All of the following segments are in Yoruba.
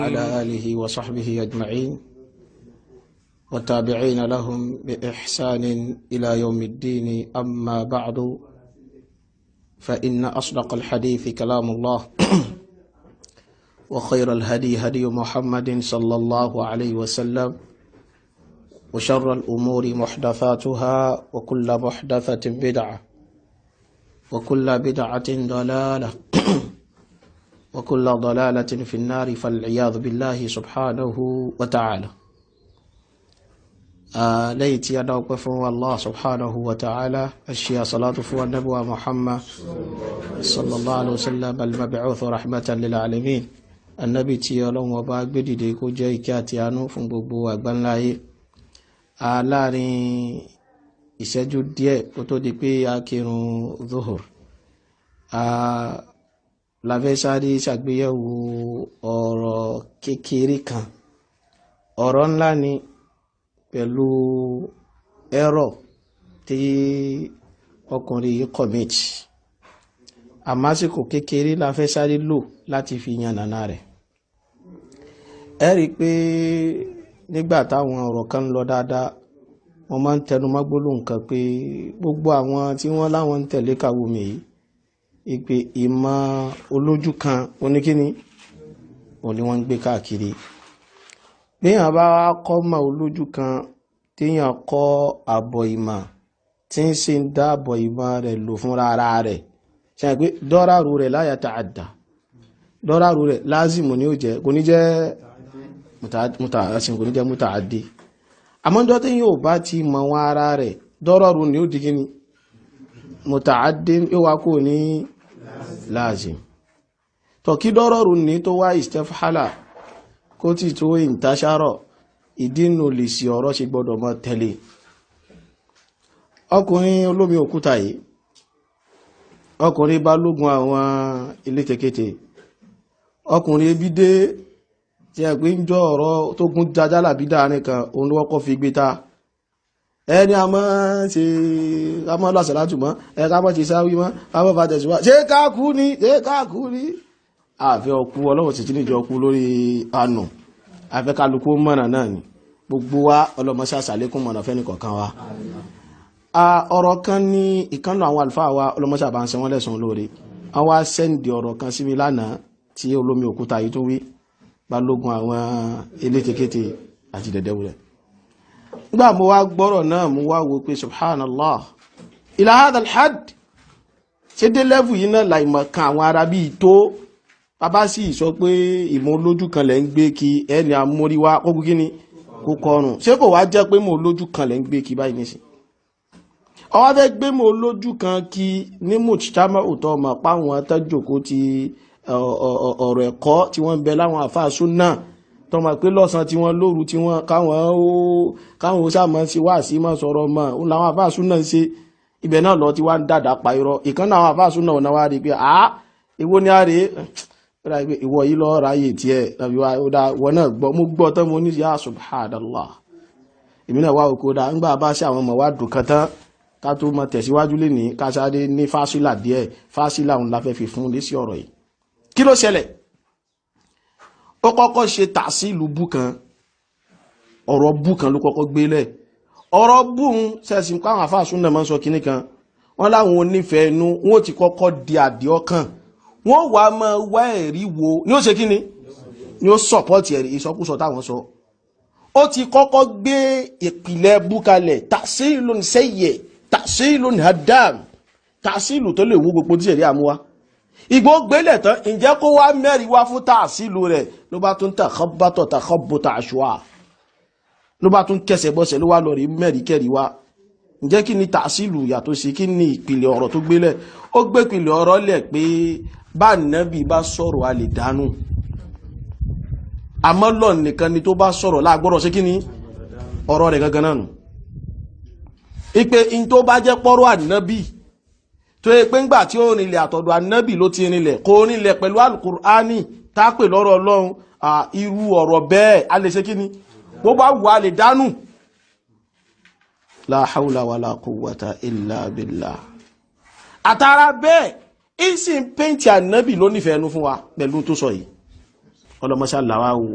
على آله وصحبه أجمعين والتابعين لهم بإحسان إلى يوم الدين. أما بعد، فإن أصدق الحديث كلام الله، وخير الهدي هدي محمد صلى الله عليه وسلم، وشر الأمور محدثاتها، وكل محدثة بدعة، وكل بدعة ضلالة، وكل ضلالة في النار، فالعياذ بالله سبحانه وتعالى. ليت يدوقف الله سبحانه وتعالى الشيء صلاة فو النبوة محمد صلى الله عليه وسلم المبعوث رحمة للعالمين. النبي tí Ọlọ́run Ọba gbé dìde kó jẹ́ ìkẹ́ àti àánú fún gbogbo àgbáńláyé. Láàrin ìṣẹ́jú díẹ̀ kó tó di pé a kírun zuhur, la fẹ́ sáré ṣàgbéyẹ̀wò ọ̀rọ̀ kékeré kan. Ọ̀rọ̀ ńlá ni pẹ̀lú ẹ̀rọ tí ọkùnrin yìí commit, àmásìkò kékeré la fẹ́ sáré lò láti fi yànnàná rẹ̀. Ẹ rí i pé nígbà táwọn ọ̀rọ̀ kan ń lọ dáadáa, wọ́n máa ń tẹnu mọ́ gbólóhùn kan pé gbogbo àwọn tí wọ́n láwọn ń tẹ̀lé Kawumi yìí, ìpè ìmọ̀ olójú kan oníkíní òun ni wọ́n ń gbé káàkiri. Béèyàn bá wá kọ́ mọ̀ olójú kan, téèyàn kọ́ àbọ̀ ìmọ̀ tí ń sì ń dá àbọ̀ ìmọ̀ rẹ̀ lò fúnra ara rẹ̀, ṣe é pé dọ́ràrú rẹ̀ la yata'adda, dọ́ràrú rẹ̀ lázìmù ni ó jẹ́, kò ní jẹ́ kò ní jẹ́ muta'addi. Àmọ́ ọjọ́ tí yóò bá ti mọ̀ wọn ara rẹ̀, dọ́rọ̀rù ni ó di kíni muta'addi, yóò wá kó ní láàzìm. Tọ̀ kí dọ́rọ̀rù ní tó wá istafhala kó tí tó intasharọ̀, ìdínú lè sí ọ̀rọ̀ ṣe gbọ́dọ̀ mọ́ tẹ̀lé. Ọkùnrin olómi òkúta yìí, ọkùnrin balógun àwọn elétekéte, ọkùnrin ebi dé tí ẹ pé ń jọ ọ̀rọ̀ tó gún jajálà bí dáa nìkan, òun ló kọ́kọ́ fi gbé ta. Ẹni a máa ṣe ká mọ́ lọ́sẹ̀ látù mọ́ ẹ, ká mọ́ ṣe sáwí mọ́, ká mọ́ fa tẹ̀síwá, ṣé káàkú ni, ṣé káàkú ni. Àfẹ́ ọkú ọlọ́wọ́ sì ti níjọ ọkú lórí àánú, àfẹ́ kálukú mọ̀nà náà ni gbogbo wa, ọlọ́mọṣẹ́ àṣàlékún mọ̀nà fẹ́ni kọ̀ọ̀kan wa. Ọ̀rọ̀ kan ní ìkànnì àwọn àlùfáà wa, ọlọ́mọṣẹ́ àbá ń ṣe wọ́n lẹ́sùn lóore, àwọn á sẹ́ǹdì ọ̀rọ̀ kan sí mi lánàá tí olómi òkúta yìí tó wí, balógun àwọn elétekéte àti dẹ̀dẹ̀wulẹ̀. Nígbà mo wá gbọ́rọ̀ náà, mo wá wo pé subhanallah, ila hadha alhad, ṣé dé lẹ́fù yìí náà láìmọ̀ kan àwọn ará bíi tó bàbá sì sọ pé ìmọ̀ olójú kan lẹ̀ ń gbé kí ẹni amóríwá kókó kí ni kó kọrùn, ṣé kò wá jẹ́ pé mọ̀ olójú kan lẹ̀ ń gbé kí báyìí nísìn? Ọwọ́ fẹ́ gbé mọ̀ olójú kan kí ní mujtama òtọ́ ọmọ páwọn tẹ́jọ́kó ti ọ̀rọ̀ ẹ̀kọ́ tí wọ́n ń bẹ láwọn àfáà súnà tọmọ pé lọ́sàn tí wọ́n lóru tí wọ́n káwọn ó sàmọ́ sí wá sí mọ́ sọ̀rọ̀ mọ́ òun làwọn àfáà súnà ń ṣe. Ibẹ̀ náà lọ tí wọ́n ń dàdà pa irọ́. Ìkan náà àwọn àfáà súnà ọ̀nà wa rí i pé à èwo ni a rè é, ìwọ yìí lọ́ọ́ ráyè tiẹ̀ tàbí wa ó dá ìwọ náà gbọ́. Mo gbọ́ tán, mo ní ya subhanallah, èmi náà wá òkú dá ńgbà bá ṣe àwọn ọmọ wa dùn kan tán ká tó mọ tẹ̀síwájú lénìí, ká sáré ní fásilà díẹ̀. Fásilà òun la fẹ́ fi fún lé sí ọ̀rọ̀ yìí. Kí ló ṣẹlẹ̀? Ó kọ́kọ́ ṣe tàṣílù bú kan, ọ̀rọ̀ bú kan ló kọ́kọ́ gbélẹ̀. Ọ̀rọ̀ bú ń sẹ́sìn káwọn àfáàsùn náà máa ń sọ kinní kan, wọ́n láwọn onífẹ̀ẹ́ inú wọn ti kọ́kọ́ di àdì ọkàn, wọ́n wàá máa wá ẹ̀rí wo ni ó ṣe kíni ni ó sọ̀pọ̀tì ẹ̀rí ìsọkúsọ táwọn sọ. Ó ti kọ́kọ́ gbé ìpìlẹ̀ bú kalẹ̀, tàṣílù sẹ́yẹ̀, tàṣílù hadam, tàṣílù tó lè wú gbogbo tí ẹ̀rí àmúwá ìgbó gbélẹ̀ tán. Ǹjẹ́ kó wá mẹ́rin wá fún tàṣílù rẹ̀, ló bá tún tàkọ́bátọ̀ tàkọ́bọ̀tà àṣùwà, ló bá tún kẹsẹ̀ bọ́sẹ̀, ló wá lọ rí mẹ́rin kẹ́rì wá. Ǹjẹ́ kí ni tàṣílù yàtọ̀ sí? Kí ni ìpìlẹ̀ ọ̀rọ̀ tó gbélẹ̀? Ó gbé ìpìlẹ̀ ọ̀rọ̀ lẹ̀ pé bá nàbì bá sọ̀rọ̀ a lè dánú, àmọ́ lọ́n nìkan ni tó bá sọ̀rọ̀ láàgbọ́rọ̀ sí. Kí ni ọ̀rọ̀ rẹ̀ gangan náà nù? Ipe in tó bá jẹ́ pọ́rọ̀ ànábì tó yẹ pé ńgbà tí ó rinlẹ̀ àtọ̀dọ̀ ànábì ló ti rinlẹ̀, kò rinlẹ̀ pẹ̀lú alukur'ani tápè lọ́rọ̀ ọlọ́run, irú ọ̀rọ̀ bẹ́ẹ̀ a lè ṣe kí ni, bó bá wù a lè dánù. La hawla wala quwwata illa billah. Àtàrà bẹ́ẹ̀ ìsìn pẹ́ǹtì ànábì ló nífẹ̀ẹ́ nu fún wa pẹ̀lú tó sọ yìí. Ọlọ́mọṣà làwà o,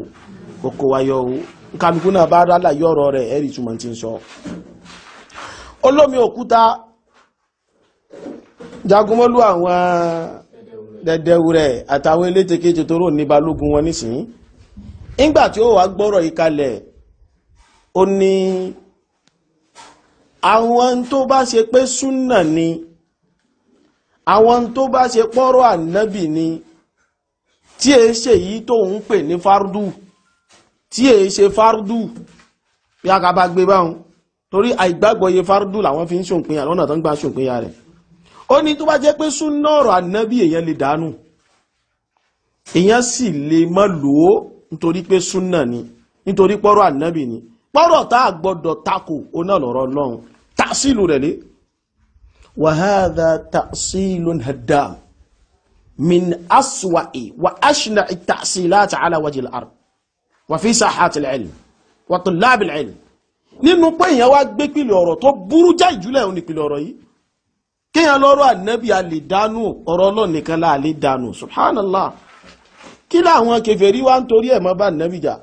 kókó wáyọ o. Kálukú náà bá rálà yọ̀rọ̀ rẹ̀ ẹ̀rì túmọ̀ ti ń sọ. Olómi òkúta jagunmọ́lú àwọn dẹ̀dẹ̀wù rẹ̀ àtàwọn elétekéte tó rò ní balógun wọn nísìnyí. Nígbà tí ó wà gbọ́rọ̀ yìí kalẹ̀, ó ní àwọn tó bá ṣe pé súnà ni, àwọn tó bá ṣe pọ́rọ̀ ànábì ni, tí è ṣe yìí tó ń pè ní fárúdù, tí è ṣe fárúdù bí a kà bá gbé báhùn, torí àìgbàgbọ́yé fárúdù làwọn fi ń ṣòǹpinya lọ́nà tó ń gbà ṣòǹpinya rẹ̀. Ó ní tó bá jẹ́ pé súnà ọ̀rọ̀ ànábì èèyàn lè dànù, èèyàn sì lè má lò ó nítorí pé súnà ni, nítorí pọ́rọ̀ ànábì ni, pọ́rọ̀ tá a gbọ́dọ̀ takò ó náà lọ́rọ̀ Ọlọ́run tàṣílù rẹ̀ lé. Wa hadha ta'silun haddam min aswa'i wa ashna'i ta'silati ala wajhi al-ard wa fi sahati al-ilm wa tullab al-ilm. Nínú pé èèyàn wá gbé pìlẹ̀ ọ̀rọ̀ tó burú já ìjúlẹ̀ òun ìpìlẹ̀ ọ̀rọ̀ yìí, kéèyàn lọ́rọ̀ ànábì a lè dánú, ọ̀rọ̀ Ọlọ́run nìkan la lè dánú. Subhanallah, kí láwọn kèfèrí wá ń torí ẹ̀ mọ́ bá ànábì jà?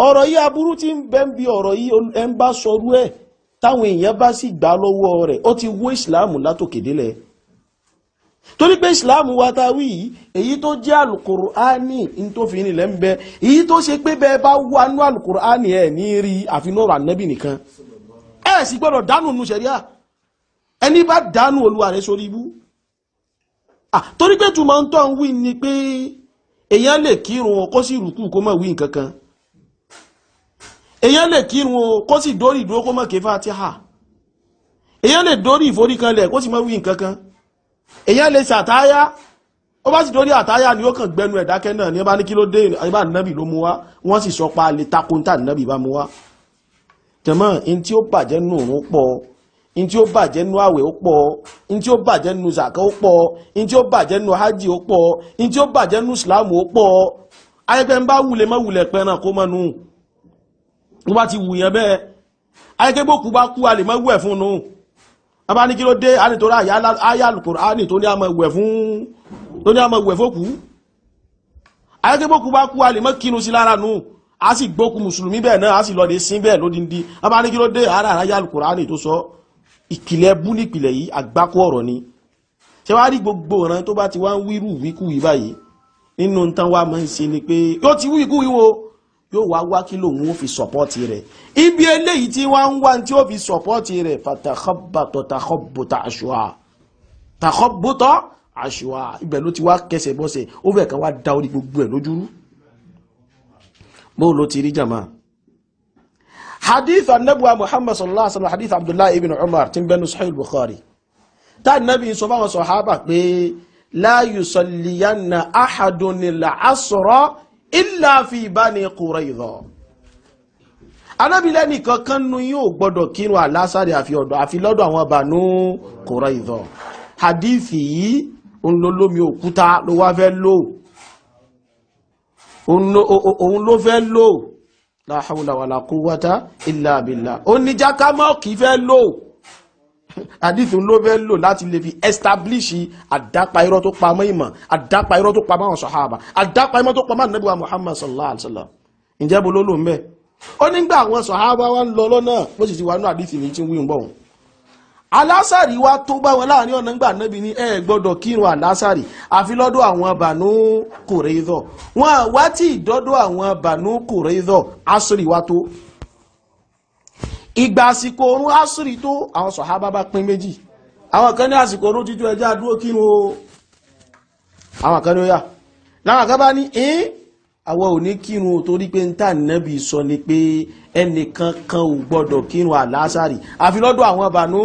Ọ̀rọ̀ yìí aburú tí ń bẹ ń bi ọ̀rọ̀ yìí, ẹ ń bá sọrú ẹ̀ táwọn èèyàn bá sì gbà lọ́wọ́ rẹ̀, ó ti wó ìsìláàmù látòkè délẹ̀. Torí pé ìsìláàmù wa ta wí yìí, èyí tó jẹ́ alukur'ani ní tó fi nílẹ̀ ń bẹ, èyí tó ṣe pé bẹ́ẹ̀ bá wà nú alukur'ani ẹ̀ ní rí àfinú ọ̀rọ̀ ànábì nìkan, ẹ̀ sì gbọ́dọ̀ dánù nù ṣẹ̀ríà. Ẹni bá dánù olúwa rẹ̀ sórí ibú. Torí pé túmọ̀ ń tọ́ ń wí ni pé èèyàn lè kírun kó sì rùkú kó má wí nǹkan kan, èyàn lè kírun o kó sì dórí ìdúró kó má ké Fátíhà, èyàn lè dórí ìforíkanlẹ̀ kó sì má wí nǹkankan, èyàn lè ṣàtáyá, ó bá sì dórí àtáyá ni ó kàn gbẹnu ẹ̀dákẹ́ náà ní ọba ní kí ló dé, ìbá nàbì ló mú wá, wọ́n sì sọ pa lè takuntà nàbì bá mú wá. Jàmáà, in tí ó bàjẹ́ nù òun pọ̀, in tí ó bàjẹ́ nù àwẹ̀ ó pọ̀, in tí ó bàjẹ́ nù zàkà ó pọ̀, in tí ó bàjẹ́ nù hajj ó pọ̀, in tí ó bàjẹ́ nù ìsìlámù ó pọ̀. Ayẹpẹ́ ń bá wulẹ̀ má wulẹ̀ pẹ́ràn kó mọ́ nù wọ́n bá ti wù yẹn bẹ́ẹ̀. Ayẹ́kẹ́gbókù bá kú a lè má wẹ̀ fún un. A bá ní kí ló dé, a ní torí àyà Al-Qur'ani tó ní a má wẹ̀ fún, tó ní a má wẹ̀ fókù. Ayẹ́kẹ́gbókù bá kú a lè má kírun sí lára nù, a sì gbókù mùsùlùmí bẹ́ẹ̀ náà, a sì lọ lè sin bẹ́ẹ̀ lódindi. A bá ní kí ló dé, ara àyà Al-Qur'ani tó sọ. Ìkìlẹ̀ bú nípìlẹ̀ yìí, àgbákò ọ̀rọ̀ ni. Ṣé wàá rí gbogbo ọ̀ràn tó bá ti wá ń wírù wíkú yìí báyìí, nínú tán wá máa ń ṣe ni pé yóò ti wíkú yìí wo, yóò wá wá kí lòun ó fi sọpọ́tì rẹ̀. Ibi eléyìí tí wá ń wá tí ó fi sọpọ́tì rẹ̀, fatakhabata takhabuta àṣùwà, takhabuta àṣùwà, ibẹ̀ ló ti wá kẹsẹ̀ bọ́sẹ̀, ó fẹ́ kan wá da orí gbogbo ẹ̀ lójúrú. Bó ló ti rí jàmá. Hadith anabuwa Muhammad sallallahu alaihi wa sallam, hadith Abdullahi ibn Umar tí ń bẹnu Sahih Bukhari, tá nabi sọ fáwọn sọ̀hábà pé la yusalliyanna ahadun al-asra illa fi Bani Qurayza. Anábìlẹ̀ nìkan kan nu yóò gbọ́dọ̀ kírun àlásàrì àfi ọ̀dọ̀ àfi lọ́dọ̀ àwọn Banu Qurayza. Hadithi yìí òun ló lómi òkúta ló wá fẹ́ lò, òun ló fẹ́ lò. La hawla wala quwwata illa billah. Ó ní jákámọ́ kì í fẹ́ lò, hadithi ló fẹ́ lò láti lè fi establish àdápa irọ́ tó pamọ́ ìmọ̀, àdápa irọ́ tó pamọ́ àwọn sàhábà, àdápa irọ́ tó pamọ́ ànábì wa Muhammad sallallahu alaihi wasallam. Ǹjẹ́ bo ló lò ń bẹ́? Ó nígbà àwọn sàhábà wa ń lọ lọ́nà, bó sì ti wà ní àdìsí ní tí ń wí ń bọ̀ wọn. Alásàrì wa tó bá wọn láàrin ọ̀nà ńgbà nábì ní ẹ gbọ́dọ̀ kírun àlásàrì àfi lọ́dọ̀ àwọn Banu Qurayza. Wọn wá tí ìdọ́dọ̀ àwọn Banu Qurayza, asìrì wa tó. Ìgbà àsìkò oorun asìrì tó, àwọn sọ̀hábà bá pín méjì. Àwọn kan ní àsìkò oorun títú ẹjá dúró kírun o, àwọn kan ní ó yà láwọn kan bá ní ẹ́n àwọn ò ní kírun o, torí pé ń tà nábì sọ ni pé ẹnìkan kan ò gbọ́dọ̀ kírun àlásàrì àfi lọ́dọ̀ àwọn Banu.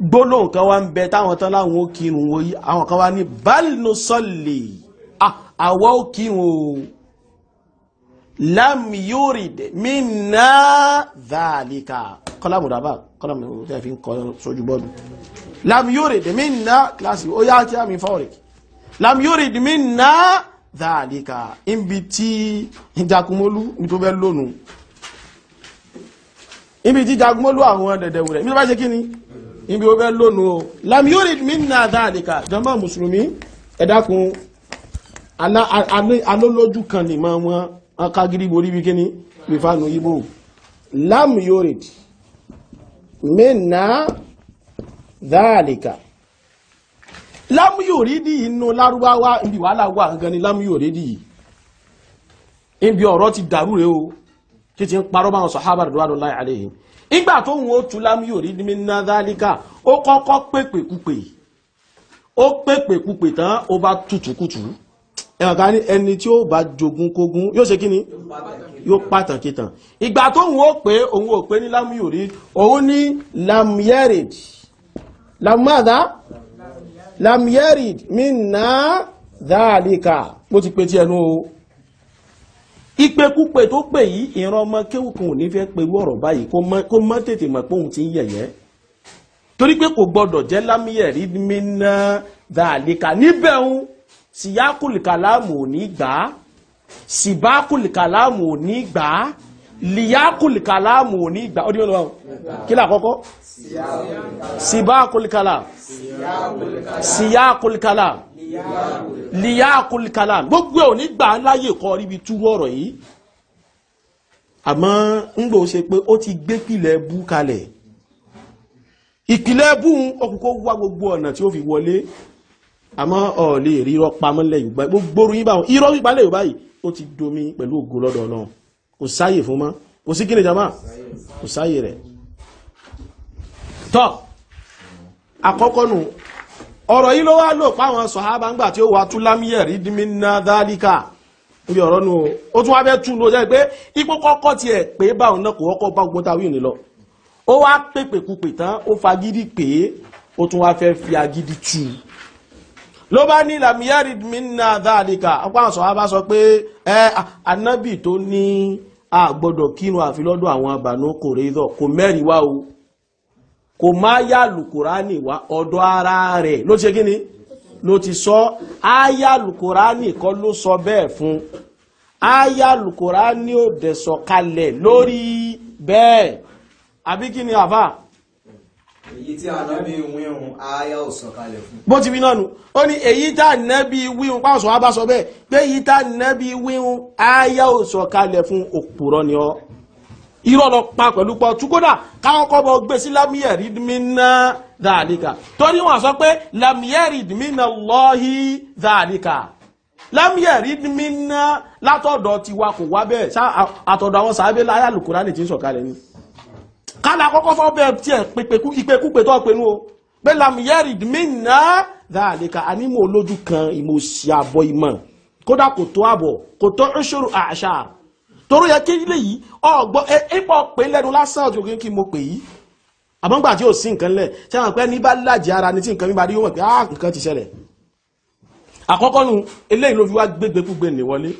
Gbólóhùn kan wá ń bẹ táwọn tán láwọn ó kírun o, àwọn kan wá ní bal nusalli, àwọn ó kírun o, lam yurid minna dhalika. Kọ́lámù dàbà kọ́lámù tẹ́ fi ń kọ́ sójú bọ́ọ̀lù. Lam yurid minna kíláàsì ó yá kí á mi fọ́ọ̀rẹ̀. Lam yurid minna dhalika. Ibi tí jagunmólú ní tó fẹ́ lónù, ibi tí jagunmólú àwọn dẹ̀dẹ̀wù rẹ̀ ibi tó bá ṣe kí ni ibi ó fẹ́ lónù o. Lam yurid minna dhalika. Jàmá mùsùlùmí, ẹ dákun, Alólójú kan ní ma wọn akágírí borí bí kíní bí fánú yíbò. Lam yurid minna dhalika. Lam yuridi inú Lárúbáwá ibi wàhálà wà gangan ni lam yuridi yìí, ibi ọ̀rọ̀ ti dàrú rẹ̀ o, títí ń parọ́ báwọn sàhábà radwanullahi alayhim. Ìgbà tó ń wo tu lam yurid minna dhalika, ó kọ́kọ́ pèpè kúpè, ó pèpè kúpè tán, ó bá tutù kùtù. Ẹ̀wọ̀n ká ní ẹni tí ó bá jogun kógun yóò ṣe kíni, yóò pàtàkì tàn. Ìgbà tó ń wo pé òun ò pé ní lam yurid, òun ní lam yarid, lam madha, lam yarid minna dhalika. Bó ti pè tí ẹnu o, ìpèkúpè tó pè yìí, ìran ọmọ kéwù kan ò ní fẹ́ pẹ̀lú ọ̀rọ̀ báyìí kó mọ́ tètè mọ̀ pé òun ti ń yẹ̀yẹ́, torí pé kò gbọ́dọ̀ jẹ́ lámìyẹ̀rí minna dhalika níbẹ̀ ń síyákùlì kàlámù ò ní gbà á, síbákùlì kàlámù ò ní gbà á, lìyákùlì kàlámù ò ní gbà á. Ó dí mélòó báwọn? Kí ni àkọ́kọ́? Síbákùlì kàlámù, síyákùlì kàlámù, lìyákùlì kàlámù, gbogbo ẹ̀ ò ní gbà á láyè kọ́ ríbi túrú ọ̀rọ̀ yìí. Àmọ́ ń gbò ṣe pé ó ti gbé pìlẹ̀ bú kalẹ̀, ìpìlẹ̀ bú ọkùnkó wá gbogbo ọ̀nà tí ó fi wọlé. Àmọ́ ọ̀ lè rí irọ́ pamọ́lẹ̀ Yorùbá, gbogbo orú yín báwọn irọ́ pípa lẹ̀ Yorùbá yìí ó ti domi pẹ̀lú ògo lọ́dọ̀ Ọlọ́run. Kò sáyè fún mọ́, kò sí kíni jama, kò sáyè rẹ̀. Tọ́ àkọ́kọ́ nù ọ̀rọ̀ yìí ló wá lò páwọn sọ̀hábà ńgbà tí ó wà tú lámìyẹ̀rí minna dhalika níbi ọ̀rọ̀ nù. Ó tún wá fẹ́ tú ló jẹ́ pé ipò kọ́kọ́ tiẹ̀ pé báwọn náà kò kọ́kọ́ bá gbogbo táwí ní lọ. Ó wá pèpè kupè tán, ó fagídí pé ó tún wá fẹ́ fi agídí tú ló bá ní lam yarid minna dhalika. Ọ̀pọ̀ àwọn sọ̀hábà sọ pé ẹ anábì tó ní a gbọ́dọ̀ kírun àfi lọ́dọ̀ àwọn Banu Qurayza kò mẹ́rin wá o, kò má yá lùkùránì wá, ọ̀dọ̀ ara rẹ̀ ló ṣe kíni ló ti sọ. Áyá lùkùránì kọ́ ló sọ bẹ́ẹ̀ fún, áyá lùkùránì ò dẹ̀ sọ kalẹ̀ lórí bẹ́ẹ̀, àbí kí ni àfà? Èyí tí ànábì wíhun ááyá ò sọ̀kalẹ̀ fún. Bó ti wí náà nù, ó ní èyí tá nẹ́bí wíhun pàṣọ wá bá sọ bẹ́ẹ̀ pé èyí tá nẹ́bí wíhun áyá ò sọ kalẹ̀ fún, òpùrọ́ ni ọ́, irọ́ lọ pa pẹ̀lú pọ̀ tú. Kódà káwọn kọ́ bọ́ gbé sí lámìyẹ̀rí minna dhalika, torí wọ́n sọ pé lámìyẹ̀rí minna Allahi dhalika, lámìyẹ̀rí minna látọ̀dọ̀ tiwa kò wá bẹ́ẹ̀, àtọ̀dọ̀ àwọn sàábé láyà Al-Kùránì tí ń sọ̀kalẹ̀ ni. Kálá kọ́kọ́ fọ́ bẹ́ẹ̀ tiẹ̀ pèpèkú ìpèkúpè tó pinnu o pé lámìyẹ̀rí minna dhalika. Ànímọ̀ olójú kan ìmọ̀ òsì àbọ̀ ìmọ̀, kódà kò tó àbọ̀, kò tó ushuru a'shar, toró yẹ kí ilé yìí ọgbọ́ ipò pé lẹ́nu lásán ọjọ́ kí kí mo pè yìí. Àmọ́ngbà tí ó sí nǹkan lẹ̀ tí àwọn pẹ́ ní bá lájẹ̀ ara ní tí nǹkan mímọ̀ yóò mọ̀ pé á nǹkan ti ṣẹlẹ̀. Àkọ́kọ́ nu eléyìí ló fi wá gbégbékúgbé ní wọlé.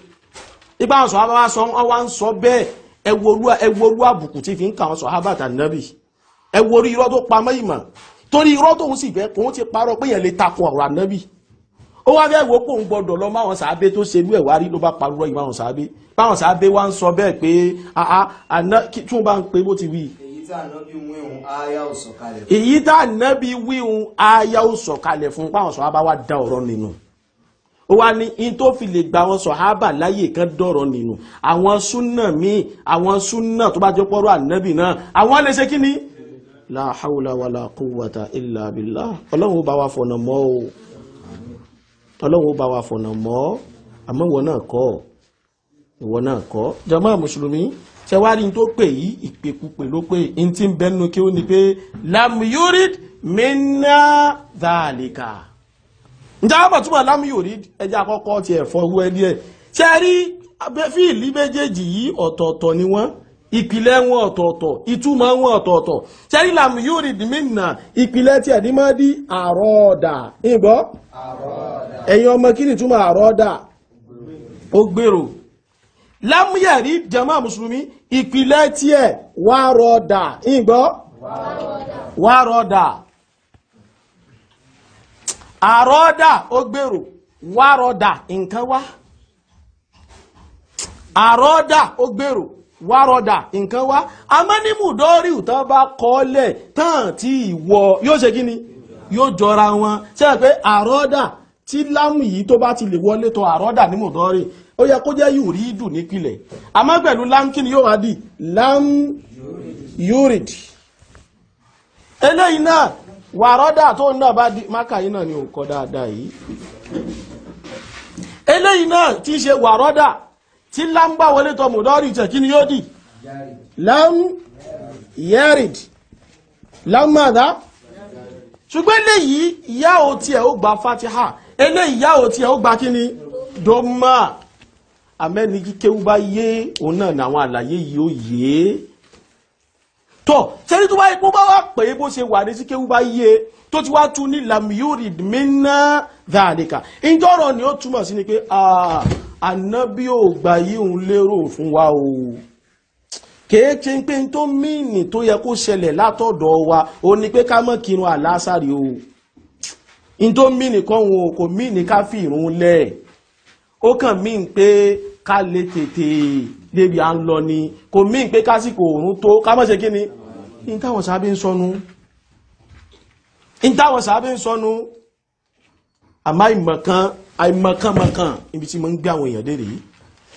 Ipa àwọn sọ̀hábà wá sọ wọ́n wá ń sọ bẹ́ẹ̀. Ẹ wo orú àbùkù tí fi ń ka àwọn sọ̀hábà tànábì, ẹ wo orí irọ́ tó pamọ́ ìmọ̀, torí irọ́ tóun sì fẹ́ kóun ti parọ́ pé yẹn lè takò ọ̀rọ̀ ànábì. Ó wá fẹ́ wo kóun gbọdọ̀ lọ máwọn sàábé tó ṣerú ẹ̀ wá rí, ló bá parọ́ ìmọ̀ àwọn sàábé, báwọn sàábé wá ń sọ bẹ́ẹ̀ pé àá àná tí wọ́n bá ń pe bó ti wí. Èyí tí ànábì wíhun ááyá ò sọ̀kalẹ̀ fún. Èyí tá ànábì wíhun aya ó sọ̀kalẹ̀ fún, páwọn sọ̀hábà wá da ọ̀rọ̀ nínú. Ó wá ní in tó fi lè gba àwọn sọ̀hábà láyè kan dọ̀rọ̀ nínú àwọn súnà míì, àwọn súnà tó bá jẹ́ pọ́rọ̀ ànábì náà àwọn lè ṣe kí ni. La hawla wala quwwata illa billah. Ọlọ́run ó bá wa fọ̀nà mọ́ o, ọlọ́run ó bá wa fọ̀nà mọ́. Àmọ́ ìwọ náà kọ́, ìwọ náà kọ́. Jàmáà mùsùlùmí, ṣe wá rí n tó pè yí, ìpèkúpè ló pè n tí ń bẹnu kí ó ní pé lam yurid minna dhalika. Ǹjẹ́ àwọn bàtúmọ̀ lam yurid? Ẹjẹ́ àkọ́kọ́ ti ẹ̀fọ́ owó ẹ díẹ̀. Ṣe rí fíìlì méjèèjì yìí, ọ̀tọ̀ọ̀tọ̀ ni wọ́n, ìpìlẹ̀ wọn ọ̀tọ̀ọ̀tọ̀, ìtumọ̀ wọn ọ̀tọ̀ọ̀tọ̀. Ṣe rí lam yurid minna, ìpìlẹ̀ tí ẹ̀dí máa di àrọ́ọ̀dà ìgbọ́. Ẹ̀yin ọmọ, kí ni ìtumọ̀ àrọ́ọ̀dà? Ó gbèrò. Lámúyẹ̀rí, jàmáà mùsùlùmí, ìpìlẹ̀ tí ẹ̀ wá rọ̀dà ìgbọ́, wá rọ̀dà. Àrọ́dà ó gbèrò, wá rọ̀dà nǹkan wá. Àrọ́dà ó gbèrò, wá rọ̀dà nǹkan wá. Àmọ́ ní mùdọ́rì tán bá kọ́lẹ̀ tán tí ìwọ yóò ṣe kí ni, yóò jọra wọn. Ṣe pé àrọ́dà Tí lámù yìí tó bá ti lè wọlé tó àrọ́dà ní mọ̀dọ́rì, ó yẹ kó jẹ́ yùrídù nípìlẹ̀. Àmọ́ pẹ̀lú lám, kí ni yóò wá di? Lám yurid. Eléyìí náà, wàrọ́dà tó náà bá di máka yìí náà ni ò kọ́ dáadáa yìí. Eléyìí náà tí í ṣe wàrọ́dà, tí lám bá wọlé tó mọ̀dọ́rì tẹ̀, kí ni yóò di? Lám yarid. Lám mádà. Ṣùgbọ́n eléyìí, ìyá ò tiẹ̀ ó gba fatiha. Eléyìí, ìyá ò tiẹ̀ ó gba kí ni? Dọ́mà. Àmẹ́ni kíkéwú bá yé òun náà ní àwọn àlàyé yìí ó yé tọ́. Sẹ́ni tó bá yẹ kó bá wà pé bó ṣe wà ní síkéwú bá yé, tó ti wá tún ní lam yurid minna dhalika, ìjọ́rọ̀ ni ó túmọ̀ sí ni pé ànábì ò gbà yí òun lérò fún wa o. Kèéṣe pé tó mìíní tó yẹ kó ṣẹlẹ̀ látọ̀dọ̀ wa ó ní pé ká má kírun àlásàrì o. In tó mìíní kọ́ wọn o, kò mìíní ká fi ìrun lẹ̀. Ó kàn mìíní pé ká lè tètè débi à ń lọ ni. Kò mìíní pé kásìkò òrùn tó ká má ṣe kí ni. In táwọn sábẹ́ ń sọnù, in táwọn sábẹ́ ń sọnù. Àmọ́ àìmọ̀kan, àìmọ̀kan mọ̀kan, ibi tí mo ń gbé àwọn èèyàn dé rèé.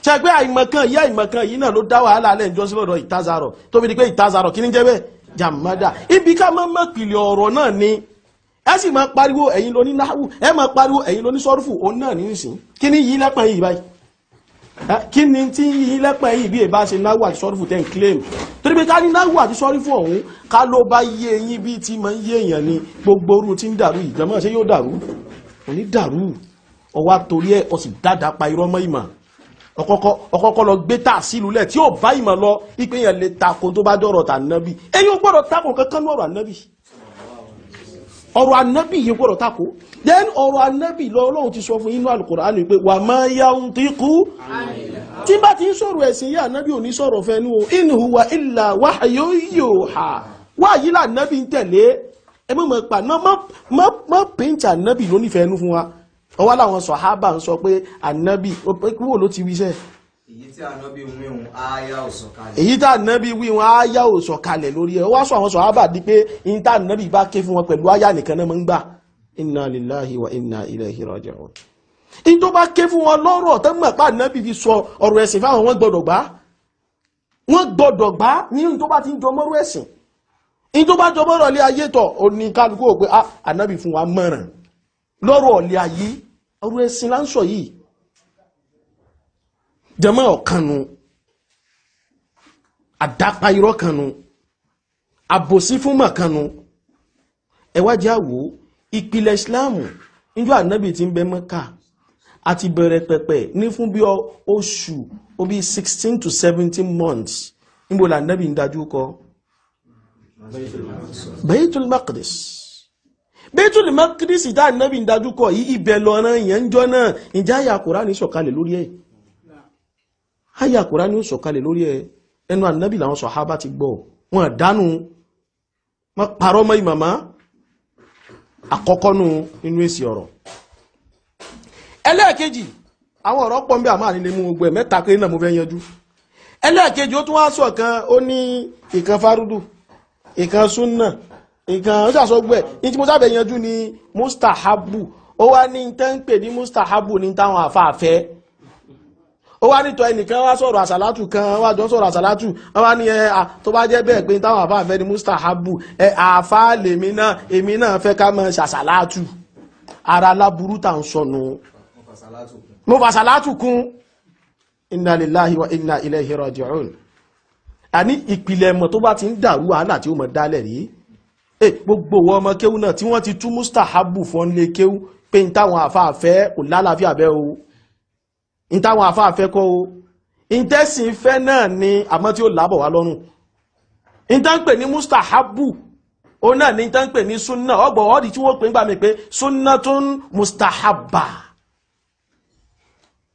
Ṣe pé àìmọ̀kan yìí, àìmọ̀kan yìí náà ló dá wàhálà alẹ́ ìjọsìn lọ́dọ̀ ìtazarọ̀, tó fi di pé ìtazarọ̀, kí ní jẹ́ bẹ́ẹ̀? Jàmádà. Ibi ká má mọ̀ pìlẹ̀ ọ̀rọ̀ náà ni. Ẹ sì máa pariwo ẹ̀yin ló ní náhù, ẹ máa pariwo ẹ̀yin ló ní sọ́rùfù, òun náà ní ìsìn. Kí ni yí lẹ́pẹ̀ yìí báyìí? Kí ni tí yí lẹ́pẹ̀ yìí bí ìbá ṣe náhù àti sọ́rùfù tẹ́ ń claim? Torí pé ká ní náhù àti sọ́rùfù ọ̀hún, ká ló bá yé eyín bí tí máa ń yé èèyàn ni, gbogbo orú tí ń dàrú ìjọmọ́, ṣé yóò dàrú? Kò ní dàrú. Ọwá torí ẹ ọ sì dáadáa pa irọ́ mọ́ ìmọ̀. Ọkọ̀kọ́ lọ gbé tà sílùú lẹ̀ tí ó bá ìmọ̀ lọ, ipe yẹn lè takò tó bá dọ̀rọ̀ tà nábì. Èyí ò gbọ́dọ̀ takò kankan ní ọ̀rọ̀ ànábì. Ọ̀rọ̀ ànábì yìí gbọ́dọ̀ takò. Then ọ̀rọ̀ ànábì lọ, Ọlọ́run ti sọ fún inú Al-Qur'ani pé wà má yantiqu, tí bá ti ń sọ̀rọ̀ ẹ̀sìn yìí, ànábì ò ní sọ̀rọ̀ fẹ́nu o. In huwa illa wahyun yuha. Wáyí là ànábì ń tẹ̀lé. Ẹ mọ̀ mọ̀ pa mọ́ pèntì ànábì lónífẹ̀ẹ́ nú fún wa. Ọwọ́ làwọn sọ̀hábà ń sọ pé ànábì wò ló ti wíṣẹ́. Èyí tí ànábì wíhun, ááyá ò sọ̀kalẹ̀. Èyí tá ànábì wí wọn, áyá ò sọ̀kalẹ̀ lórí ẹ̀. Wá sọ àwọn sọ̀hábà di pé ìyí tá ànábì bá ké fún wọn pẹ̀lú áyá nìkan náà máa ń gbà. Inna lillahi wa inna ilayhi raji'un. Ìyí tó bá ké fún wọn lọ́rọ̀ tó mọ̀ pé ànábì fi sọ ọ̀rọ̀ ẹ̀sìn fáwọn, wọn gbọ́dọ̀ gbà. Wọ́n gbọ́dọ̀ gbà ní tó bá ti ń jọ mọ́rọ̀ ẹ̀sìn. Ìyí tó bá jọ mọ́rọ̀ ilé ayé tọ̀, ó ní kálukú ò pé ànábì fún wa mọ̀ràn lọ́rọ̀ ilé ayé. Ọ̀rọ̀ ẹ̀sìn là ń sọ yìí. Jẹmọ́ ọ̀kanu, àdápa irọ́ kanu, àbòsí fún mọ̀kanu. Ẹ wá jẹ́ àwò ìpìlẹ̀ ìsìláàmù. Níjọ́ ànábì tí ń bẹ Mẹ́kà àti bẹ̀rẹ̀ pẹ̀pẹ̀ ní fún bí oṣù ó bí 16 to 17 months, níbo là ànábì ń dájú kọ? Baitul Maqdis. Baitul Maqdis ìdá ànábì ń dájú kọ yìí, ibẹ̀ lọ́rán ìyẹn ń jọ náà. Ìjà àyà Kùránì sọ̀kalẹ̀ lórí ẹ̀? Àyà Kùránì ó sọ̀kalẹ̀ lórí ẹ̀. Ẹnu ànábì làwọn sọ̀hábà ti gbọ́. Wọn dánú wọn parọ́ mọ́ ìmàmá. Àkọ́kọ́ nù nínú èsì ọ̀rọ̀. Ẹlẹ́ẹ̀kejì, àwọn ọ̀rọ̀ pọ̀ ń bí, àmọ́ ànílé mú gbogbo ẹ̀. Mẹ́ta pé náà mo fẹ́ yanjú. Ẹlẹ́ẹ̀kejì, ó tún wá sọ kan, ó ní ìkan fárúdù, ìkan súnà, ìkan ó sàsọ gbẹ. Ní tí mo sábẹ̀ yanjú ni mustahabu. Ó wá ní tẹ́ ń pè ní mustahabu ní táwọn àfáàfẹ́. Ó wá nítọ́ ẹnìkan wá sọ̀rọ̀ àsàlátù kan, wá jọ sọ̀rọ̀ àsàlátù, wọ́n wá ní ẹ tó bá jẹ́ bẹ́ẹ̀ pé táwọn àfáàfẹ́ ní mustahabu, ẹ àfáà lèmi náà, èmi náà fẹ́ ká máa ṣàsàlátù. Ara láburú tà ń sọnù. Mo fàsàlátù kún. Inna lillahi wa inna ilayhi raji'un. Àní ìpìlẹ̀ mọ̀ tó bá ti ń dàrú, wàhálà tí ó mọ̀ dálẹ̀ rí. Gbogbo wọn ọmọ kéwú náà tí wọ́n ti tú mustahabu fọ́n lé kéwú pé ń táwọn àfáàfẹ́ kò lálàáfíà bẹ́ o, ń táwọn àfáàfẹ́ kọ́ o, ń tẹ́sìn fẹ́ náà ni, àmọ́ tí ó lábọ̀ wá lọ́rùn. Ń tán pè ní mustahabu, ó náà ní tán pè ní súnà. Ọgbọ̀n ọ́dí tí wọ́n pè ń gbà mí pé sunnatun mustahabba.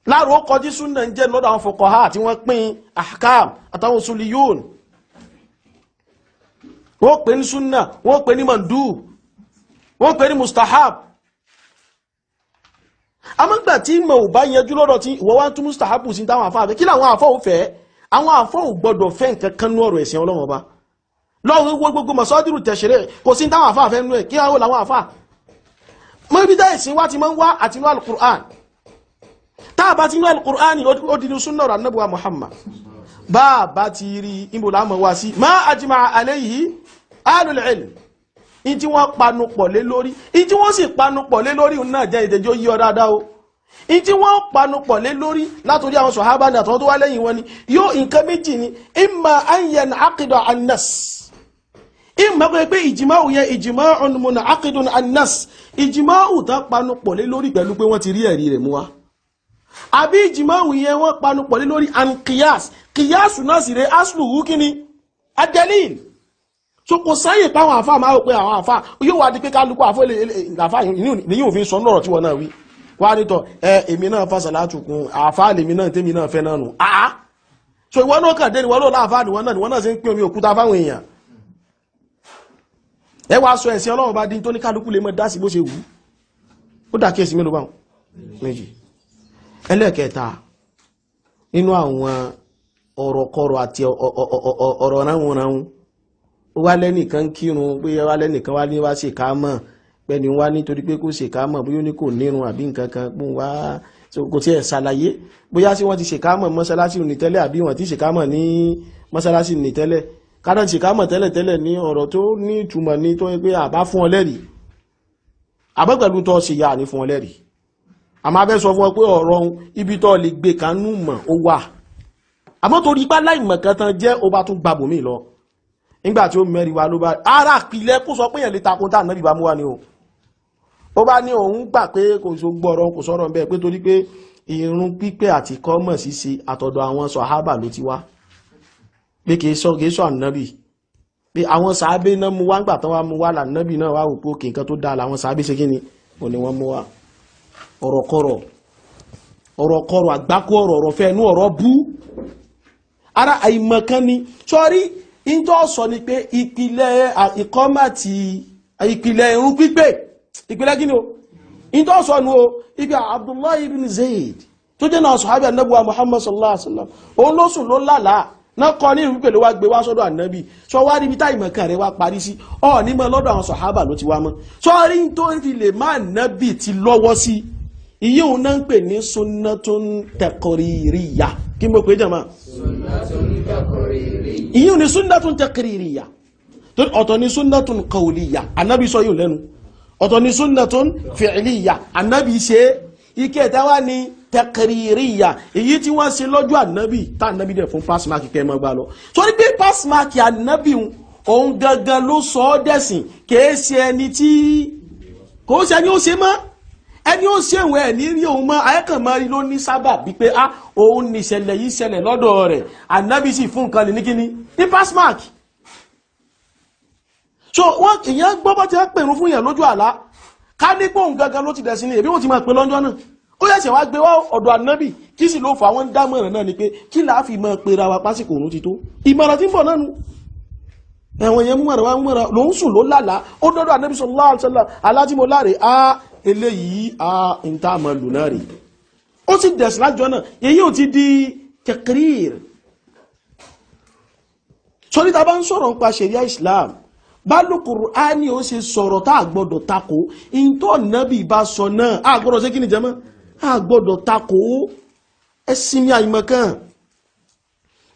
Láàrò ó kọjí súnà ń jẹ́ lọ́dọ̀ àwọn fuqaha tí wọ́n pín ahkam àtàwọn usuliyun. Wọ́n pè ní súnà, wọ́n pè ní mandub, wọ́n pè ní mustahab. Amọ́gbà tí mọ̀ ò bá yanjú lọ́dọ̀ tí ìwọ wá ń tún mustahabu sí táwọn àfáà fẹ́, kí làwọn àfáà ò fẹ́? Àwọn àfáà ò gbọ́dọ̀ fẹ́ nǹkan kan ní ọ̀rọ̀ ẹ̀sìn Ọlọ́run Ọba. Lọ́wọ́ gbogbo masadiru tashri', kò sí táwọn àfáà fẹ́ nú ẹ̀. Kí àwọn làwọn àfáà Mọ́ ibi dá ìsìn wá ti máa ń wá àti inú alukur'an. Tá a bá ti inú alukur'an ó di ní súnà ọ̀rọ̀ anábùwà Muhammad. Bá a bá ti rí ibo láàmú wá sí ma ajma alayhi alul ilm, in tí wọ́n panu pọ̀ lé lórí, in tí wọ́n sì panu pọ̀ lé lórí náà jẹ́ ìdẹ́jọ́ yí ọ dáadáa o. In tí wọ́n panu pọ̀ lé lórí látòrí àwọn sọ̀hábà ní àtàwọn tó wá lẹ́yìn wọn ni yóò nǹkan méjì ni, imma an yanaqida an-nas, imma pé ìjìmáwò yẹn ijma'un munaqidun an-nas, ìjìmáwò tán panu pọ̀ lé lórí pẹ̀lú pé wọ́n ti rí ẹ̀rí rẹ̀ mú wa, àbí ìjìmáwò yẹn wọ́n panu pọ̀ lé lórí an qiyas, qiyas náà sì rẹ̀ asluhu kíni ad-dalil. So kò sáyè páwọn àfáà máa wò pé àwọn àfáà yóò wá di pé kálukú àfọ́ àfáà níyìn òfin sọ lọ́rọ̀ tí wọ́n náà wí wá nítọ̀ ẹ èmi náà fásà látùkún àfáà lèmi náà tèmi náà fẹ́ náà nù áá. So ìwọ náà kàn dé ìwọ náà láàfáà níwọ náà níwọ náà ṣe ń pín omi òkúta fáwọn èèyàn. Ẹ wá sọ ẹ̀sìn Ọlọ́run bá dín tó ní kálukú lè mọ dá sí bó ṣe wù ú. Ó dà kíyèsí mélòó báwọn méjì. Ẹlẹ́ẹ̀kẹta nínú àwọn ọ̀rọ̀kọrọ̀ àti ọ̀rọ̀ ránwọ̀ránwọ̀, ó wá lẹ́nìkan kírun pé wá lẹ́nìkan wá ní wá ṣe ká mọ̀ pẹ́ni wá nítorí pé kò ṣe ká mọ̀ bóyá ó ní kò nírun àbí nǹkan kan pé wá kò tiẹ̀ ṣàlàyé bóyá sí wọ́n ti ṣe ká mọ̀ mọ́ṣáláṣí ní tẹ́lẹ̀ àbí wọ́n ti ṣe ká mọ̀ ní mọ́ṣáláṣí ní tẹ́lẹ̀. Kádà ṣe ká mọ̀ tẹ́lẹ̀ tẹ́lẹ̀ ní ọ̀rọ̀ tó ní ìtumọ̀ ní tó yẹ pé àbá fún ọ lẹ́rìí, àbẹ́ pẹ̀lú tó ṣe yà ní fún ọ lẹ́rìí. Àmọ́ abẹ́ sọ fún ọ pé ọ̀rọ̀ ibi tó lè gbé kanú mọ̀ ó wà, àmọ́ torí ipá láìmọ̀ kan tán jẹ́ ó bá tún gbàbòmí lọ. Nígbà tí ó mẹ́rin wa ló bá ara pìlẹ̀ kó sọ pé èèyàn lè takun tá ànábì bá mú wa ni o. Ó bá ní òun gbà pé kò so gbọ́rọ̀ kò sọ̀rọ̀ bẹ́ẹ̀ pé torí pé irun pípẹ́ àti kọ́mọ̀ ṣíṣe àtọ̀dọ̀ àwọn sọ̀hábà ló ti wá, pé kì í sọ kì í sọ ànábì, pé àwọn sàábé náà mú wá ńgbà tán wá mú wá lànábì náà wá wò pé òkè nǹkan tó dáa làwọn sàábé ṣe kí ni ò ní wọ́n mú wá. Ọ̀rọ̀kọ̀rọ̀ ọ̀rọ̀kọ̀rọ̀ àgbákò ọ̀rọ̀ ọ̀rọ̀ fẹ́ inú ọ̀rọ̀ bú ara àìmọ̀kan ni. Sọ́rí ìjọ sọ ni pé ìpìlẹ̀ ìkọ́mà ti ìpìlẹ̀ irun pípé ìpìlẹ̀ kí ni o ìjọ sọ nu o, ibi Abdullahi ibn Zayd tó jẹ́ náà sọ̀hábì anábùwà Muhammad sallallahu alaihi wasallam, òun ló sùn ló lálàá náà kọ́ ní irun pípé ló wá gbé wá sọ́dọ̀ ànábì. Sọ wá níbi tá ìmọ̀kan rẹ̀ wá parí sí ọ ní mọ́ lọ́dọ̀ àwọn sọ̀hábà ló ti wá mọ́. Sọ́rí tó fi lè má nábì ti lọ́wọ́ sí iye òun náà ń pè ní sunnatun taqririyya. Kí mo pè é jàmá? Ìyí ni sunnatun taqririyya. Ọ̀tọ̀ ni sunnatun qawliyya, anábì sọ yóò lẹ́nu. Ọ̀tọ̀ ni sunnatun fi'liyya, anábì ṣe. Ike ẹ̀ta wá ní taqririyya, èyí tí wọ́n ṣe lọ́jọ́ anábì tá anábì dẹ̀ fún pass mark kẹ́ ẹ mọ́ gbà lọ. Sórí pé pass mark anábì òun gangan ló sọ ọ́ dẹ̀sìn, kìí ṣe ẹni tí kò ṣe ẹni ó ṣe mọ́, ẹni ó ṣe òun ẹ̀ ní rí òun mọ́ ayẹ́kànmọ́rí ló ní sábà bíi pé ah òun ní ìṣẹ̀lẹ̀ yìí ṣẹlẹ̀ lọ́dọ̀ rẹ̀, ànábì sì fún nǹkan ní kíní ní pass mark. So wọ́n ìyẹn gbọ́ bá ti ń pèrún fún yẹn lójú àlá ká ní pé òun gangan ló ti dẹ̀ sí ni èbí wọ́n ti máa pè lọ́jọ́ náà. Ó yẹ̀ṣẹ̀ wá gbé wá ọ̀dọ̀ ànábì kí sì ló fà wọ́n dámọ̀ràn náà ni pé kí làá fi máa pera wa pásìkò òun ti tó ìmọ̀ràn tí ń bọ̀ náà nu ẹ̀wọ̀n yẹn múmọ̀ràn wá múmọ̀ràn lòún sùn ló lálàá ó dọ́dọ̀ ànábì sallallahu alaihi wasallam alájímọ̀ láre á eléyìí á ń tá àmọ́ lò náà rè ó sì dẹ̀sí lájọ náà èyí ò ti di tẹkírìr. Sórí ta bá ń sọ̀rọ̀ nípa ṣẹ̀ríà Islam bá Kùránì ó ṣe sọ̀rọ̀ tá a gbọ́dọ̀ takò ìntọ́ nábì bá sọ náà a gbọ́dọ̀ ṣe kí ni jẹ́mọ́ a gbọ́dọ̀ takò. Ẹ sinmi àìmọ̀kan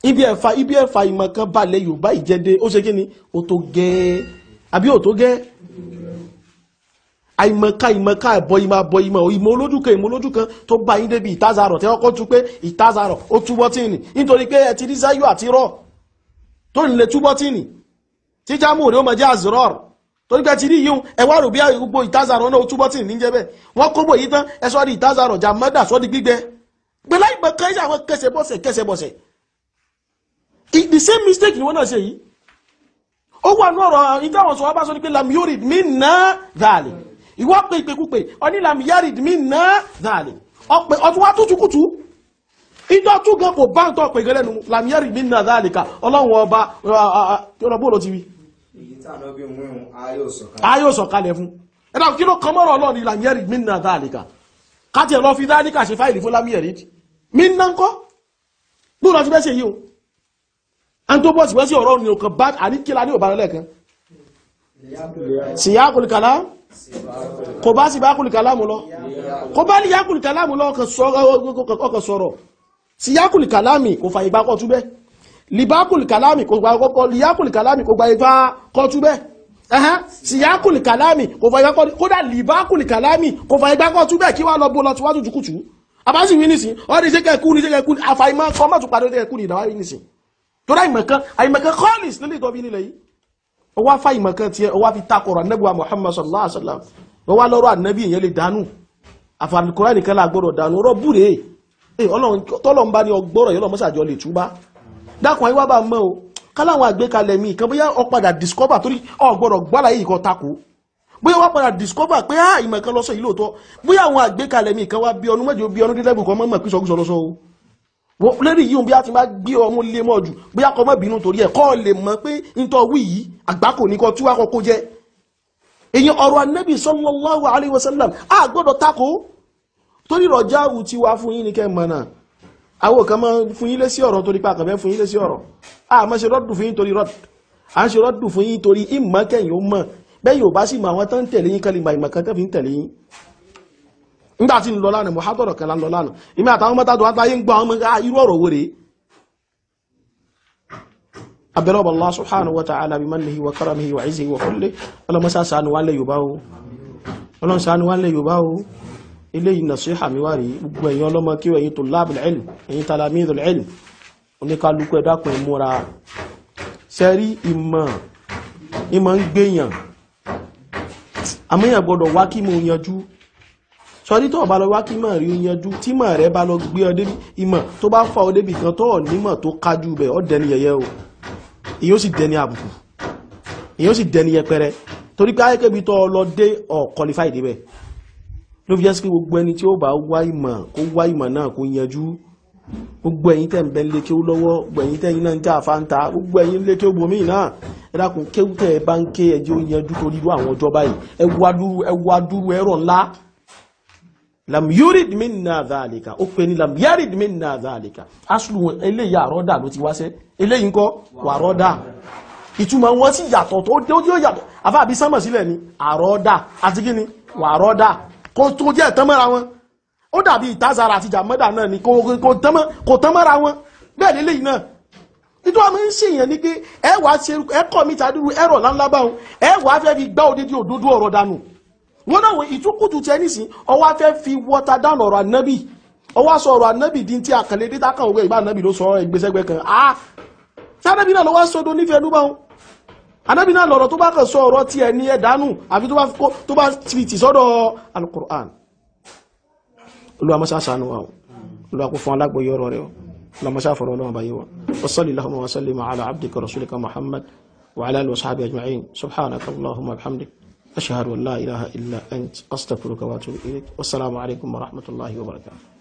ibi ẹ̀fà ibi ẹ̀fà ìmọ̀kan balẹ̀ Yorùbá ìjẹ́dé ó ṣe kí ni ó tó gẹ́ àbí ó tó gẹ́. Àìmọ̀ká ìmọ̀ká ẹ̀bọ ìmọ̀ àbọ̀ ìmọ̀ ìmọ̀ olójú kan ìmọ̀ olójú kan tó bá yín débi ìtazarọ̀ tí wọ́n kọ́ tú pé ìtazarọ̀ ó túbọ̀ tí nì nítorí pé ẹ ti rí záyọ̀ àti rọ̀ tó ń lè túbọ̀ tí nì tí jámù rẹ̀ ó mọ̀ jẹ́ àzọrọ̀ torí pé ti rí yíyún ẹ wá rò bí gbogbo ìtazarọ̀ náà ó túbọ̀ tí nì níjẹ́ bẹ́ẹ̀ wọ́n kó bò yí tán ẹ sọ́ di ìtazarọ̀ jàmọ́dà sọ́ di gbígbẹ pé láì mọ̀ kẹ́ àwọn kẹsẹ̀ bọ́sẹ̀ kẹsẹ̀ bọ́sẹ̀. The same mistake ni wọ́n náà ṣe yìí. Ó wà ní ọ̀rọ̀ ìtàwọn sọ wá bá sọ ní pé lam yurid minna dhalik, ìwọ pé ìpèkúpè ọní lam yarid minna dhalik, ọpẹ ọtún wá tútù kùtù ìjọ tún gan kò bá ń tọ́ pé gẹ́lẹ́nu lam yarid minna dhalika. Ọlọ́run ọba ọ̀rọ̀ bóòlù ti wí èyí tí ànábì ń wíhun ayé ò sọ̀kalẹ̀. Ayé ò sọ̀kalẹ̀ fún ẹ̀dá kí ló kan mọ́rọ̀ ọlọ́run ní lam yarid minna dhalika káti ẹ̀ lọ fi dhalika ṣe fáìlì fún lam yarid minna ńkọ́ bóòlù àti bẹ́ẹ̀ ṣe yìí o à ń tó bọ́ síwẹ́ sí ọ̀rọ̀ ní ọkàn bá àníkílá ní òbára lẹ́ẹ̀kan siyaqul kalam Kò bá sì bá kùlù kàlámù lọ, kò bá ní yákùlù kàlámù lọ, ọkàn sọ̀rọ̀ sí yákùlù kàlámì kò fàyè gbà kọ́ túbẹ́, libákùlù kàlámì kò gbà kọ́, liyákùlù kàlámì kò gbà ìgbà kọ́ túbẹ́, ẹ̀hẹ́n, síyákùlù kàlámì kò fàyè gbà kọ́, kódà libákùlù kàlámì kò fàyè gbà kọ́ túbẹ́. Kí wàá lọ bó lọ tí wàá tutù kùtù àbáṣì wí nísìn, ọ́ ní sẹ́kẹ̀ kú ní sẹ́kẹ̀ kú ní àfàìmọ̀ kọ́ mọ̀ tún padà sẹ́kẹ̀ kú ní ìdáwà wí nísìn. Torí àìmọ̀kan, àìmọ̀kan kọ́ọ̀lìs nílé ìtọ́bí nílẹ̀ yìí, ó wá fa ìmọ̀kan tiẹ̀, ó wá fi takọ̀rọ̀ anẹ́bùwa Muhammad sallallahu alaihi wasallam, ó wá lọ́rọ̀ anẹ́bí ìyẹn lè dánú àfàlùkùrá nìkan là gbọ́dọ̀ dánú ọ̀rọ̀ búre ẹ̀. Ọlọ́run tọ́lọ́run bá ní ọgbọ́rọ̀ yìí, ọlọ́run mọ́sàájọ́ lè túbá. Dákun, ayé wá bá mọ́ o, káláwọn àgbékalẹ̀ mi kan, bóyá ó padà discover, torí ó gbọ́dọ̀ gbọ́dọ̀ yìí kan takò, bóyá wá padà discover pé á ìmọ̀ kan lọ́sọ̀ yìí lóòótọ́, bóyá àwọn àgbékalẹ̀ mi kan wá bí ọdún mẹ́jọ bí ọdún dídẹ́gùn kan mọ́ mọ̀ pé sọkúsọ lọ́sọ̀ o. Wọ́n lérí yìí, bí a ti máa gbé ọmú lé mọ́ jù, bóyá kọ́ mọ́ bínú torí ẹ̀ kọ́ lè mọ̀ pé ntọ́ wí yìí àgbákò ní kọ́ tí wàá kọ́ kó jẹ́ èyàn. Ọ̀rọ̀ Ànábì sallallahu alaihi wasallam a gbọ́dọ̀ takò, torí rọ̀jáwù ti wá fún yín ní kẹ́ mọ̀ náà. Àwọn kan máa fún yín lé sí ọ̀rọ̀ torí pa àkànfẹ́ fún yín lé sí ọ̀rọ̀. A máa ṣe rọ́dù fún yín torí rọ́dù, à ń ṣe rọ́dù fún yín torí ìmọ̀ kẹ́yìn ó mọ̀ bẹ́ẹ̀ yóò bá sì mọ àwọn tó ń tẹ̀lé yín kẹ́lí ìmọ̀ kan tó fi ń tẹ̀lé yín. Nígbà tí ń lọ lánàá, muhadara kan lọ lánàá, ìmọ̀ àtàwọn mọ́ta tó wá táyé ń gbọ́ àwọn ọmọ irú ọ̀rọ̀ wo rèé. Abẹ́rẹ́ ọba Allah subhanahu wa ta'ala bi mannihi wa karamihi wa izzihi wa fadlihi, ọlọ́mọsá ṣàánú wa lẹ̀ Yorùbá o, ọlọ́run ṣàánú wa lẹ̀ Yorùbá o. Eléyìí nasiha mi wá rí gbogbo ẹ̀yin ọlọ́mọ kí ẹ̀yin tullabul ilm, ẹ̀yin talamidul ilm, oníkálukú ẹ dákun, ẹ múra sẹ́rí. Ìmọ̀ ìmọ̀ ń gbéyàn, àmúyàn gbọ́dọ̀ wá kí mo yanjú sọrí. Tó bá lọ wá kí mọ̀ rí yanjú, tí mọ̀ rẹ bá lọ gbé ọ débi ìmọ̀ tó bá fa ọ débi kan tó ọ̀ nímọ̀ tó kájú bẹ̀, ọ́ dẹni yẹ̀yẹ́ o, èyí ó sì dẹni àbùkù, èyí ó sì dẹni yẹpẹrẹ, torí pé ayékèbí tó lọ dé ọ̀ qualified débẹ̀. Ló fi jẹ́ sí pé gbogbo ẹni tí ó bá wá ìmọ̀, kó wá ìmọ̀ náà kó yanjú. Gbogbo ẹ̀yin tẹ́ ń bẹ lé kéwú lọ́wọ́, gbogbo ẹ̀yin tẹ́ náà ń jà fáńtà, gbogbo ẹ̀yin lé kéwú bomi náà, ẹ dákun, kéwú tẹ́ ẹ bá ń ké, ẹ jẹ́ ó yanjú, torí irú àwọn ọjọ́ báyìí. Ẹ wá dúró, ẹ wá dúró ẹ̀rọ ńlá. Lam yurid minna dhalika, ó pe ní lam yarid minna dhalika. Aslu eléyìí àrọ́dà ló ti wáṣẹ́, eléyìí ńkọ́ wàrọ́dà. Ìtumọ̀ wọn sì yàtọ̀ tó dé, ó yàtọ̀ àfa àbí sánmọ̀ sílẹ̀ ni àrọ́dà àti kíni wàrọ́dà, kò tó jẹ́ ẹ̀tán mọ́ra wọn. Ó dàbí ìtazara àti jàmọ́dà náà ni, kò tán mọ́ra wọn. Bẹ́ẹ̀ lélẹ́yìí náà, nítorí àwọn ń ṣèyàn ni pé ẹ wàá ṣe ẹ kọ́ mi tàdúrú ẹ̀rọ ńláńlá báwọn, ẹ wàá fẹ́ fi gbá odidi òdodo ọ̀rọ̀ dànù. Wọn náà wọ ìtúkùtù tẹ nísìn, ọwọ́ afẹ́ fi wọ́ta dànù ọ̀rọ̀ ànábì, ọwọ́ aṣọ ọ̀rọ̀ ànábì dín tí àkànlé dé tákàn òwe ìgbà ànábì ló sọ ẹgbẹ́sẹ́gbẹ́ kan ah sánábì náà lọ́wọ́ sọdọ̀ nífẹ̀ẹ́ ló bá wọn. Ànábì náà lọ̀rọ̀ tó bá kàn sọ ọ̀rọ̀ tiẹ̀ ní ẹ̀ dànù, àfi tó bá fi tì sọ́dọ̀ alukur'an. Olúwa mọ́sá ṣàánú wa o, Olúwa kó fún alágbòye ọ̀rọ̀ rẹ o, Olúwa mọ́sá fọ̀rọ̀ ọlọ́run báyé wa. Wa salli allahumma wa sallim ala abdika rasulika Muhammad wa ala alihi wa sahbihi ajma'in. Subhanaka allahumma wa bihamdik, ashhadu an la ilaha illa ant, astaghfiruka wa atubu ilayk. Wassalamu alaikum wa rahmatullahi wa barakatuh.